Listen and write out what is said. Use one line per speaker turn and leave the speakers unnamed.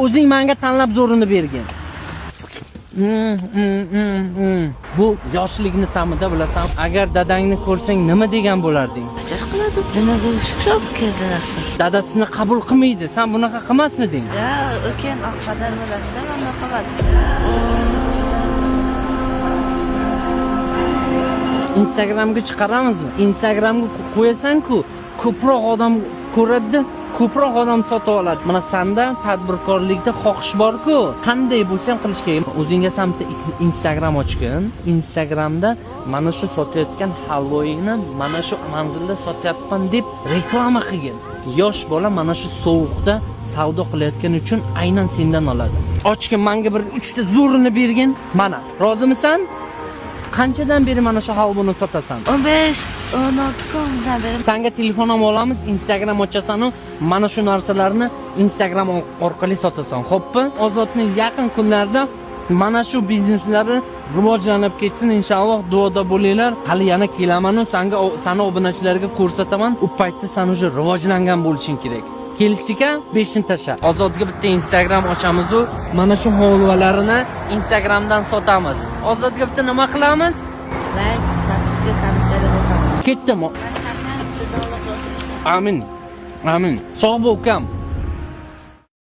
O'zing menga tanlab zo'rini bergin. Bu yoshlikni ta'mida, bilasan. Agar dadangni ko'rsang, nima degan bo'larding?
Qachon qiladi? Nimaga shukshob keldilar?
Dadasini qabul qilmaydi. Sen bunaqa qilmasmiding?
Ya, ukam oqpadar bo'lashda mana qiladi.
Instagramga chiqaramizmi? Instagramga qo'yasan-ku, ko'proq odam ko'radida, ko'proq odam sotib oladi. Mana senda tadbirkorlikda xohish bor-ku. Qanday bo'lsa ham qilish kerak. O'zingga san bitta Instagram ochgin. Instagramda mana shu sotayotgan halvoyini mana shu manzilda sotyapman deb reklama qilgin. Yosh bola mana shu sovuqda savdo qilayotgani uchun aynan sendan oladi. Ochgin, menga bir 3 ta zo'rini bergin. Mana, rozimisan? Qanchadan beri mana shu halvoni sotasan?
15 16 kundan beri.
Sanga telefon ham olamiz, Instagram ochasan-u, mana shu narsalarni Instagram orqali sotasan. Xo'pmi? Ozodni yaqin kunlarda mana shu bizneslari rivojlanib ketsin inshaalloh, duoda bo'linglar. Hali yana kelaman-u, sanga, sani obunachilarga ko'rsataman. U paytda san уже rivojlangan bo'lishing kerak. Kelishdik-a? Beshini tasha. Ozodga bitta Instagram ochamiz-u, mana shu holvalarini Instagramdan sotamiz. Ozodga bitta nima qilamiz?
Like, подписка, kommentariy bosamiz.
Ketdim.
Siz Alloh rozi bo'lsin.
Amin. Amin. Sog' bo'l, ukam.